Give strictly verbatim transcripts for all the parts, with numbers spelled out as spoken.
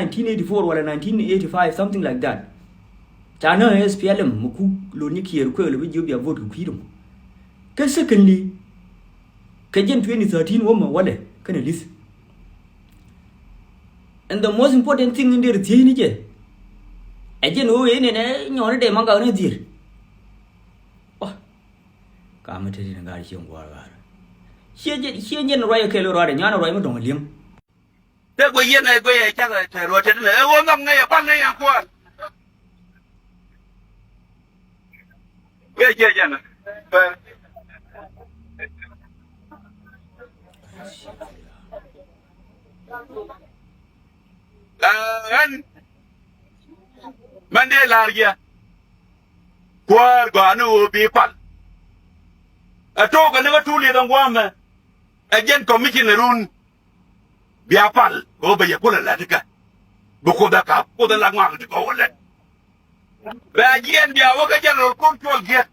nineteen eighty-four wala nineteen eighty-five, something like that. Ca nä S P L M mɛ ku Lol Nyikiɛɛr kuël bi jiök bia vote kɛ kui̱dɛ mɔ. Kä secondly, kɛ jɛn twenty thirteen wä mɛ walɛ kɛnɛ li̱th. And the most important thing in der thiec ni jɛ, ɛ jɛn ɣöö ëë nɛnɛ nyɔɔni dee maŋ gak ni dhier. Wah. Ka mi te tin gar cieŋ gua̱a̱r gar. Cie jɛn, cie jɛn ruac ɛ kɛl ruac ɛ nyan ruac mi dɔ̱ŋ li̱em. Te guic yɛn ɛ guic ɛ cak ɛ tɛr wä te tin ɛ ɣöö nhɔk ŋäc ɛ pal ni yɛn kuäär. Guic cie jɛn ɛ. Ɛ ɣän mɛn dee la̱r jiɛ. Kuäär gɔaa ni ɣöö bi pal. Ɛ took ɛ ni kä tuul yɛ dɔ̱ŋ gua̱a̱mɛ. Ɛ jɛn commissioner run. Bia pal ɣöö bɛ yɛ kulɛ la̱t ikä. Bi Kuoth ɛ kap, Kuoth ɛ la ŋɔak ti kɔw ɛ lɛt. Bɛ a jiɛɛn bia wä kä General Kok Cuɔl Giɛt.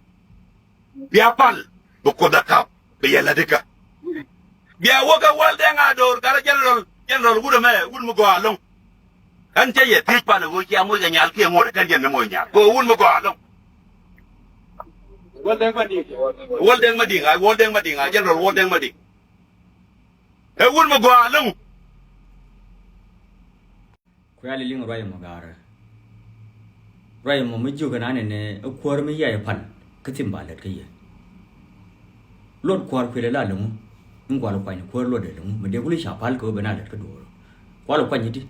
Bia pal bi Kuoth ɛ kap bi yɛ la̱t ikä. Bia wä kä Wäl Dɛŋ Ado̱r gat ɛ General, General wut ɛmɛ, wut mi gɔaa ɛlɔ̱ŋ. Ɣän cä yɛ thiec pan ɛ ɣöö cia moc kɛ nyal kiɛ ŋot ɛ kɛn jɛn mi moc nyal kɛ ɣöö wut mi gɔaa ɛlɔ̱ŋ. Wäl Dɛŋ Madiŋ, a Wäl Dɛŋ Madiŋ, a General Wäl Dɛŋ Madiŋ. Ɛ wut mi gɔaa ɛlɔ̱ŋ. Kuɛ liŋ ruac ɛmɔ gaarä. Ruac ɛmɔ mi jiök ɛn an ɛnɛ ɛ kuäär mi yia yɛ pal kä thim ba lät kä yɛ. Luɔt kuäär kuël ɛ la lo̱ŋ. In kual kuany kuäär luɔt ɛ lo̱ŋ mi dee kuli ca pal kɛ ɣöö ben a lät kä duɔɔr. Kual kuany i̱di.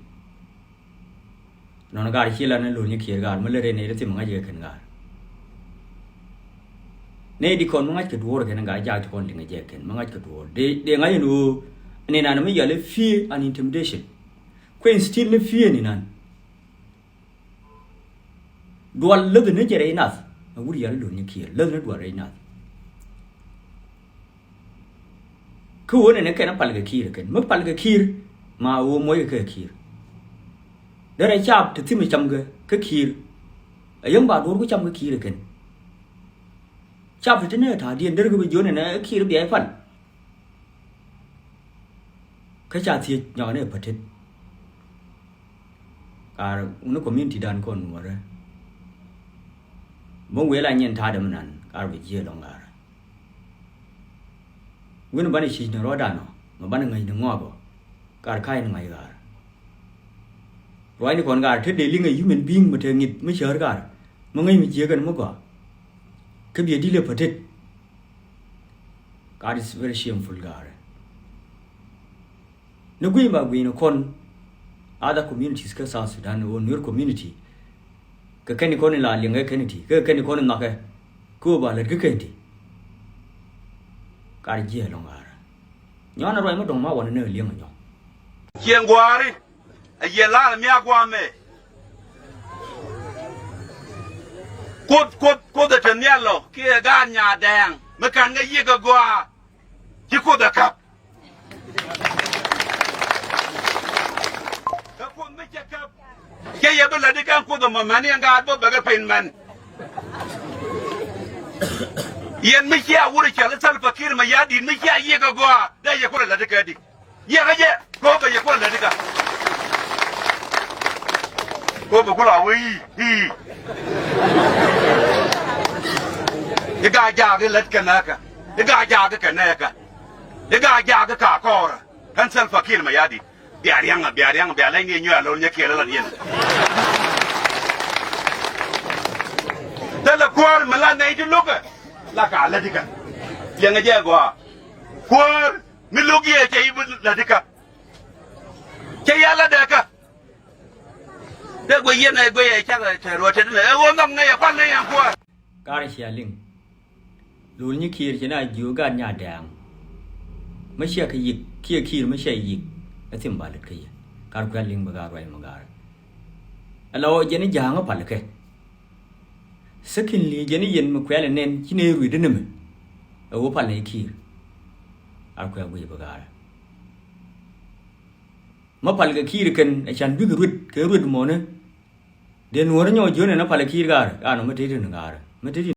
Nɔn gaar ci la ni Lol Nyikiɛɛr gaar mi lät rɛy nɛy ti thim ŋa̱c kɛ kɛn gaar. Nɛy di kɔn mi ŋa̱c kɛ duɔɔr kɛn gaar jaak ti kɔn liŋ ɛ jɛ kɛn mi ŋa̱c kɛ duɔɔr. Dee, dee ŋa̱c ɛn ɣöö ɛn ɛn an mi yal ɛ fear and intimidation. Kuɛn still ni fear ni nan. Dual läth ni jɛ rɛy nath. A wut yal Lol Nyikiɛɛr läth ni dual rɛy nath. Kä ɣöö nɛnɛ kɛn a pal kɛ Kiir kɛn mi pal kɛ Kiir ma ɣöö muɔc kɛ kɛ Kiir. Derɛ caap ti thim cam kɛ kä Kiir. A yäŋ ba duɔr ku cam kɛ Kiir kɛn. Caap ti ti ni ta̱a̱diɛn derɛ kɛ bi jiön nɛnɛ Kiir bia pal. Kä ca thiec nyɔkni ɛ pätet. Kar wuni community dan kɔn nuɔrɛ. Bä wëë la nyin ta̱a̱dɛ mi nan kar bi jiɛ lɔŋ kar. Wini banɛ ciec ni rɔɔdan ɔ mi banɛ ŋäc ni ŋɔak ɔ. Kar ka̱c ni ŋa̱c kar. Ruacni kɔn kar te dee liŋ ɛ human being mi te ŋi̱th mi cäär kar mi ŋäc mi jiɛ kɛn mi gɔaa. Kä biɛ dil ɛ pätet. Kar is very shameful kar. Ni gui̱i̱ ba gui̱i̱ ni kɔn other communities kä South Sudan ɣöö Nuer community. Kɛ kɛn ikɔn in la liɛŋɛ kɛn iti kɛ kɛn ikɔn in nhɔakɛ. Kä ɣöö ba lät kä kɛn ti. Kar jiɛ lɔŋ ɣaarä. Nyɔn a ruac mi dɔ̱ŋ ma wanɛ ni liɛŋ a nyɔk. Ciɛŋ gua̱a̱ri a yɛ lar mi a gua̱a̱mɛ. Kuoth, Kuoth, Kuoth ɛ te nhial lɔ kiɛ gaat nyaadɛɛŋ mi ka̱n kɛ yiëk a gɔaa. Ci Kuoth ɛ käp. Kä Kuoth mi cɛ käp. Cɛ yɛ bi lätdi kɛn Kuoth ɛmɔ mɛn yɛn gaat bä bɛ kɛ pin mɛn. Yɛn mi cia wur cɛl Salva Kiir Mayardit mi cia yiëk ɛ gɔaa dee yɛ kulɛ lätdi kɛ di. Yiëk ɛ jɛ kɛ ɣöö bɛ yɛ kulɛ lätdi kɛ. Kɛ ɣöö bɛ kulɛ a wee i̱ i̱. I̱ gaa jaak i̱ lät kɛ nääkä. I̱ gaa jaak i̱ kɛ nääkä. I̱ gaa jaak i̱ kaa kɔɔrä. Kɛn Salva Kiir Mayardit. Bia riaŋ, bia riaŋ, bia leny ni nyuɛ a lo̱r nyɛ kiɛl a la diɛn. Thilɛ kuäär mi la nɛy ti lo̱kɛ la ka lät ikä. Liɛŋɛ jɛ gɔaa. Kuäär mi lo̱k yɛ cɛ i̱ bi lät ikä. Cɛ ya la dɛkä. Dee guɛ yɛn ɛ guɛ yɛ cak ɛ tɛr wä tet ni ɛ ɣöö nhɔk ŋäc ɛ pal ni yɛn kuäär. Kar cia liŋ. Lul nyi kiir ci na jiö gaat nya dɛɛŋ. Mi cia kɛ yik kiɛ kiir mi cia yik. Ɛ thim ba lät kä yɛ kar kuɛ liŋ bi gaat ruac mi gaat. Ɛ la ɣöö jɛn i̱ ja̱a̱ŋ ɛ pal kɛ. Secondly jɛn i̱ yɛn mi kuɛl ɛ nɛn ci nɛ rui̱dä ni mi. Ɛ ɣöö pal nɛ i̱ kiir. Kar kuɛ guic bi gaat. Mi pal kɛ kiir kɛn ɛ can bikɛ ruet kɛ ruet mɔni. Dee nuɔ̱ɔ̱ri nyɔk jiön ɛn ɛ pal kɛ kiir gaat gaat nɔ mi teti ni gaat mi teti.